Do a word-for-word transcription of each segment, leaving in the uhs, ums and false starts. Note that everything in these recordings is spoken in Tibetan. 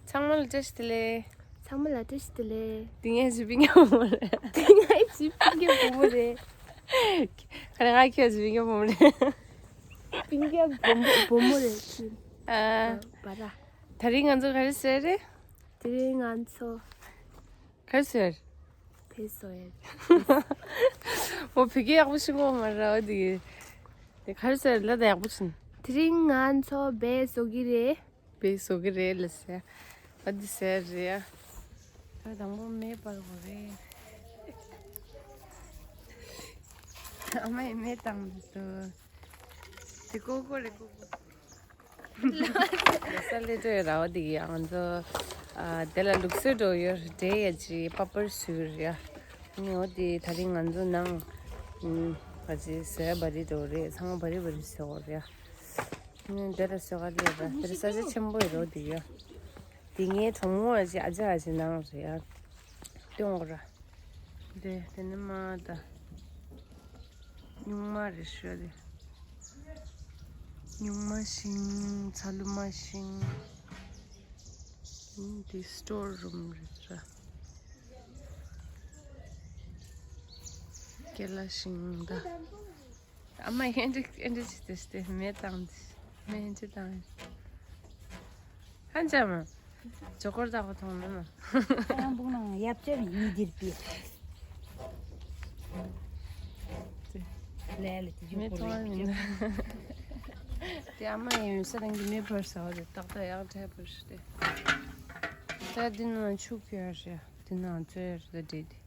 ཚང་མ་ལ་བཀྲ་ཤིས་བདེ་ལེགས། ཚང་མ་ལ་བཀྲ་ཤིས་བདེ་ལེགས། འདི་ངའི་གཟི་བིང་གི་བུ་མོ་རེད། འདི་ངའི་གཟི་བིང་གི་བུ་མོ་རེད། ཁ་རེ་ང་ཁྱོད་གཟི་བིང་གི་བུ་མོ་རེད། བིང་གི་བུ་མོ་བུ་མོ་རེད། ཨ། བ་ར། དེ་རིང་ང་ཚོ་ག་རེ་ཟེར་རེད། དེ་རིང་ང་ཚོ། ག་རེ་ཟེར། དེ་སོ་ཡ། འོ་བོད་སྐད་ཡག་པོ་ཤེས་གོ་མ་ར་འོ་དེ། དེ་ག་རེ་ཟེར་ལ་ད་ཡག་པོ་ཕྱིན། དེ་རིང་ང་ཚོ་བེ་བཟོ་གི་རེད། བེ་བཟོ་གི་རེད་ལ་ཟེར། ཨ་འདི་ཟེར་རེད་ཡ། ད་དང་པོ་མེ་སྤར་དགོས་རེད། ཨ་མ་ཡི་མེ་བཏང་འདུག་དེ་ཀོ་ཀོ་རེད་ཀོ་ཀོ། ལ་ས་ལེ་ཏོ་ཡོད་ར་བ་འདི་ཡ་ང་ཚོ། ཨ་དེ་ལ་ལུགས་སྲོལ་འགྲོ་ཡོད་རེད་ཡ་ཅི་པ་པར་སུ་རེད་ཡ། ངས་འོ་དེ་དེ་རིང་ང་ཚོ་ནང་། ཨ་ཅི་ཟེར་བ་རི་འགྲོ་རེད་ཚང་མ་བ་རི་བ་རི་ཟེར་བ་རེད་ཡ། ངས་འདི་ལ་བཟོ་ག་ལས་པ་འདི་ལ་ས་ཆ་ཆེན་པོ་ཡོད་རོ་འདི་ཡོད། འདི་ངའི་གྲོགས་མོ་ཨ་ཅེ་ཨ་ཅེ་ཨ་ཅེ་ནང་རེད་ཡ། སྟོན་གོ་ར། འདི་དེ་ནི་མ་ད། སྨྱུག་མ་རེད་ཤོད་དེ། སྨྱུག་མ་ཤིང་ཚ་ལུ་མ་ཤིང་། འདི་སི་ཊོར་རུམ་རེད་ར། ཀེ་ལ་ཤིང་ད། ཨ་མ་ཧན་ཏྲིག་ཧན་ཏྲིག་ཅི་ཏེ་སྟེ་མེ་བཏང་ཏེ་མེ་ཧན་ཏྲིག་བཏང་། ཧན་ཅ་མ། ཇོ་ཀོར་བཏགས་པ་མཐོང་ན་མ། ཡང་བུག་ནང་ཡབ་ཅབ་ཡིན་འདིར་པི། ལས་ལ་དེ་ཇོ་མེ་ཀོར་མཐོང་ཡིན། དེ་ཨ་མ་ཡིན་ས་དང་གི་མེ་ཕར་ས་བ་དེ་ཏག་ཏག་ཡག་འཕྲད་པར་ཞུ་སྟེ། ད་འདི་ནང་ཆུ་ཁྱོད་རེད་འདི་ནང་བཙོས་རེད་འདྲེ་དེ།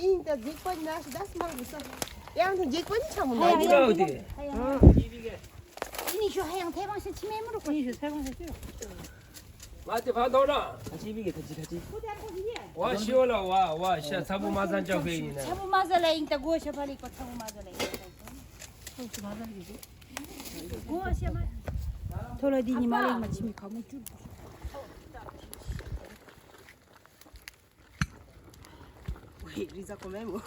ཨིན་ད་འཇིགས་པ་ནས་ད་སྨག་གི་ས། ཡང་ད་འཇིགས་པ་ནི་ཆ་མོ་ན་ཡང་ཡང་ཡང་ཡང་ཡང་། ཨིན་ཤོ་ཧ་ཡང་ཐེ་བང་ཤ་ཆི་མེ་མུ་རུ་ཁོ་ཨིན་ཤོ་ཐེ་བང་ཤ་ཆི། ང་དེ་ཕ་ཐོག་ན། ཨ་ཅི་བི་གེ་ཐ་ཅི་ཐ་ཅི། བ་ཤི་བ་ལ་བ་བ་ཤ་ཚ་བུ་མ་ཚང་ཅག་ཕེ་ཡིན་ན། ཚ་བུ་མ་ཟ་ལ་ཨིན་ད་གོ་ཤ་ཕ་ལི་ཀོ་ཚ་བུ་མ་ཟ་ལ་ཨིན་ད་གོ་ཤ་མ། ཐོ་ལ་དི་ཉི་མ་ལེགས་མ་ཆི་མི་ཁ་མོ་ཅུ། རི་ཟ་ཁོ་མེ་མོ།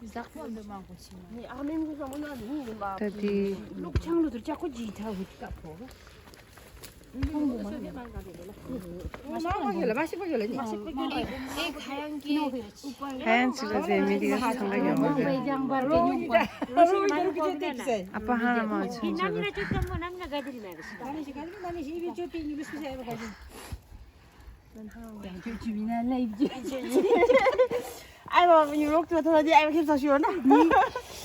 རི་ཟ་ཁོ་འདི་མང་པོ་ཕྱིན་ནས་ཨ་མེན་གི་ཟ་མོ་ན་ནི་ཡིན་པ། ད་དེ། ལུག་ཆང་ལུ་དུར་ཅག་ཁོ་ཇི་ཐ་ཧུ་ཀ་ཕོ། མ་མ་ཡོད་ལ་མ་ཤི་པ་ཡོད་ལ་ནི། ཁ་ཡང་གི་ཁ་ཡང་ཅི་ལ་ཟེ་མི་དེ་ག་ཚང་ག་ཡོད་མ་རེད། ཨ་ཕ་ཧ་ན་མ་ཆུང་ཆུང་རེད། ཨ་ཡོ་ཡུ་རོག་ཏུ་ཐོ་ལ་དེ་ཨ་ཡོ་ཁེབ་ས་ཤི་ཡོད་ན།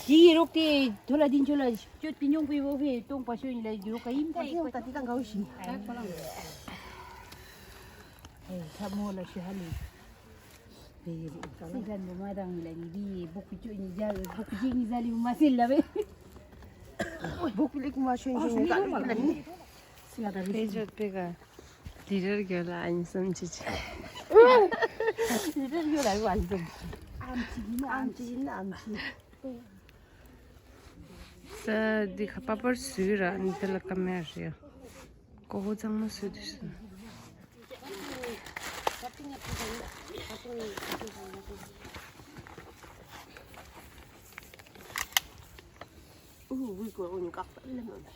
དེ་ཡི་རོག་དེ་ཐོ་ལ་དེ་ཆོ་ལ་ཅོ་པི་ཉོང་པི་བོ་ཧེ་ཏོང་པ་ཤོ་ཡིན་ལ་ཡུ་རོག་ག་ཡིན་ད་ཡི་ད་དེ་ད་གའུ་ཤི། ཨེ་ས་མོ་ལ་ཤི་ཧ་ལི། དེ་ཡི་རི་སི་ལན་མོ་མ་དང་ལ་ནི་དེ་ཡི་བུ་ཀུ་ཅོ་ནི་ཇ་བུ་ཀུ་ཅི་ནི་ཟ་ལི་མ་སེ་ལ་བེ། བུ་ཀུ་ལི་ཀུ་མ་ཤོ་ཡིན་ཤོ་ཡིན་ད་ལི་ལ་ནི། སི་ང་ད་རི་སི། དེ་ལི་རར་གྱོད་ལ་ཨ་ནི་སུམ་ཅི་ཅི། ལི་རར་གྱོད་ལ་ཨ་ནི་སུམ་ཅི། ཨམ་ཅི་ཡིན་ཨམ་ཅི་ཡིན་ཨམ་ཅི། ས་འདི་ཁ་པ་པར་སུ་ར་ཨ་ནི་དེ་ལ་ཀ་མེ་རེ། ཀོ་ཧོ་ཚང་མ་སུ་དུ་སུ། ཨུ་ཝི་ཀོ་ཨུ་ནི་ཀག་ཏ་ལེ་མ་མེ།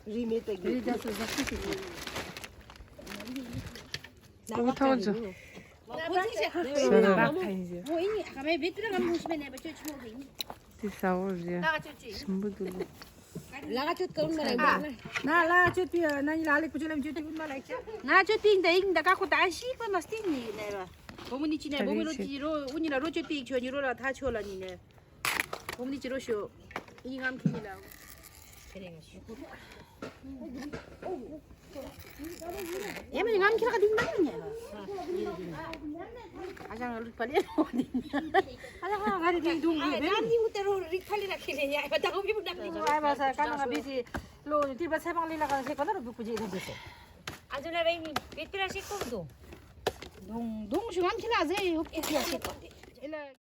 རི་མེད་པའི་རི་རྒྱ་སོ་ཟག་སི་སི། ཨོ་ཐོག་ཅོ། དེ་ས་འོ་རེད། ཞིམ་པོ་འདུག་ལ་ང་ཆོད་ཀ་ཨུན་མ་ལ་ཡིན་པ། ན་ལ་ཆོད་པི་ན་ནི་ལ་ལེགས་པོ་ཆོད་ལ་མི་ཆོད་པི་ཨུན་མ་ལ་ཡིན་ཆ། ང་ཆོད་པི་ཡིན་ད་ཡིན་ད་ཀ་ཁོ་ད་ཤི་ཁོ་ན་སྟིང་ནི་ལེ་བ། བོ་མོ་ནི་ཅི་ནས་བོ་མོ་རོ་ཅི་རོ་ཨུ་ནི་ལ་རོ་ཆོད་པི་ཆོད་ནི་རོ་ལ་ཐ་ཆོད་ལ་ནི་ནས། བོ་མོ་ནི་ཅི་རོ་ཤོ། ཨི་ནི་ངམ་ཁི་ནི་ལ། ཡ་མ་ང་མཁྱེན་ག་དེ་ན་ཉེ། ཨ་ཞང་ལུག་པ་ལེ་ལོ་དེ་ན། ཨ་ཞང་ང་རེ་དེ་དུང་གི་བེ་ནི་མུ་ཏེ་རོ་རིག་ཁ་ལེ་ན་ཁེ་ལེ་ཡ་ད་གོ་བི་མུ་ན་ཁེ་ལེ། ཨ་བ་ས་ཀ་ན་ང་བི་སི་ལོ་ནི་ཏི་པ་ཚེ་བང་ལེ་ལ་ག་ཁེ་གོ་ན་རོ་བུ་ཀུ་ཇེ་ད་དེ་སེ། ཨ་ཇོ་ན་རེ་ནི་བེ་ཏི་ར་ཤེ་ཀོ་དོ། དུང་དུང་ཞུ་ང་མཁྱེན་ཨ་ཟེ་ཡོ་ཀེ་ཁེ་ཤེ་ཀོ་དེ།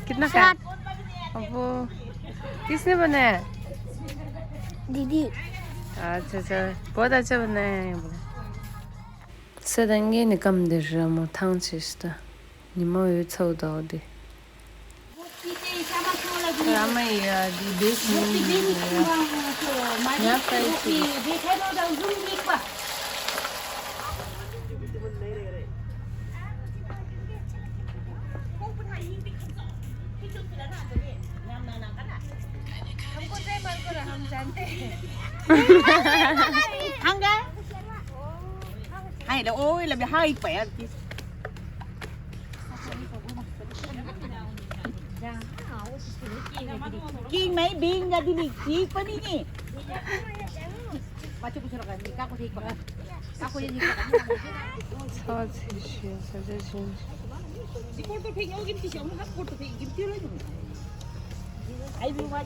कितना का? अब वो किसने बनाया? दीदी। अच्छा, अच्छा, बहुत अच्छा बनाया है वो। ས་དང་གི་ནི་སྐམ་དེ་ར་མོ་ཐང་ཆེ་ཤི་ད། ཉི་མ་འོད་ཚ་བོ་ད་འོ་དེ། ར་མ་ཡ་དེ་བེ་སི་ནི་ཡ་ཡ་ཕ་ཡི་ཆེ། ཁང་ག་ཧའི་ལ་ཨོ་ལ་མི་ཧ་ཡིག་པ་ཡ། ཀིང་མའི་བིང་ག་དི་ལི་ཅིག་པ་ནི་ནི། མ་ཆུ་པུ་ཆུ་ར་ག་ནི་ཀ་ཀོ་ཐིག་པ་ག་ཀ་ཀོ་ཡ་ནི་ཀ་ཀོ་ཡ་ནི་ཀ་ཀོ་ཡ་ནི། ཚ་ཚེ་ཤི་ས་ཆ་ཅན། ཨ་ཡུ་ཝ།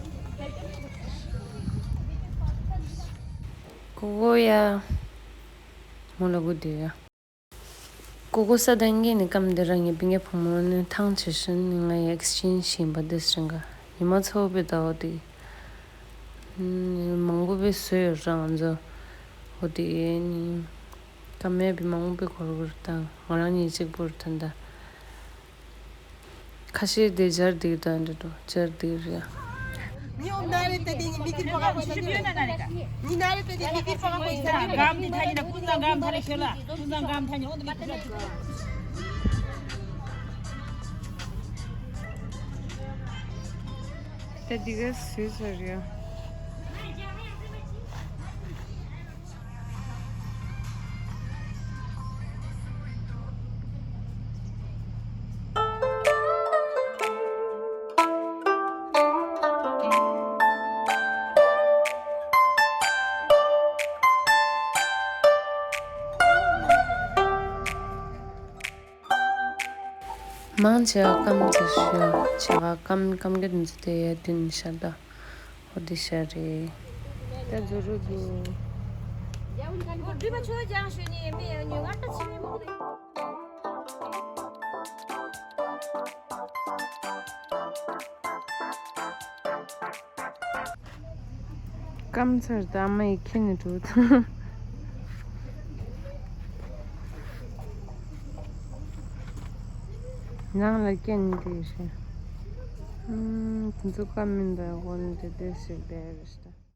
ཀོ་ཀོ་ཡ། མོ་ལ་གུ་དེ་ཡ། ཀོ་ཀོ་ས་དང་གི་ནི་སྐམ་དེ་ར་ངའི་སྤུན་ཀྱག་བུ་མོ་ནི་ཐང་ཆེ་ཤིན་ནི་ང་ཡི་ཨེག་སི་ཅེན་ཇི་ཡིན་པ་དེ་སྲིང་ག་ཉི་མ་ཚ་བོ་པའི་ཟླ་བ་དེ། མང་པོ་པའི་བཟོས་ཡོད་རང་ཚོ། འོ་དེ་ནི། སྐམ་མེད་པའི་མང་པོ་པའི་གོར་གོར་དང་ང་རང་ཉིད་གཅིག་པུར་ཐོན་ད། ཁ་ཤས་དེ་སྦྱར་སྡིག་དང་འདྲ་འགྲོ་སྦྱར་སྡིག་རེད། ཉི་ཨོམ་ན་རེ་ཏེ་ཏེ་ཉི་མི་ཏིར་པ་ག་གོ་ས་ཉི་ཉི་ན་རེ་ཏེ་ཏེ་ཉི་མི་ཏིར་པ་ག་གོ་ས་ཉི། གམ་དེ་ཐ་ཉི་ན་ཀུན་ཙང་གམ་ཐ་རེ་ཤོད་ལ་ཀུན་ཙང་གམ་ཐ་ཉི་ཨོ་དེ་མི་ཏིར་པ་ཅིག་ད་འདི་ག་སུས་ཟེར་ཡོད། མང་ཆེ་བ་སྐམ་ཆེ་ཤོས་ཆེ་བ་སྐམ་སྐམ་གི་འདི་ཚོ་དེ་ཡ་དུན་ཤར་ད། ཧོ་དི་ཤར་རེད། ད་ཛོ་རུ་དུ། སྐམ་ཚར་ད་མ་ཡི་ཁྱི་ནི་འགྲོ་ཐང་། ནང་ལ་སྐྱེ་ནི་དེ་རེད། ཨུམ། དེ་ཚོ་སྐམ་མིན་པའི་སྒོ་ནས་དེ་དེ་ཞིག་བསྡད་རེད་ཤག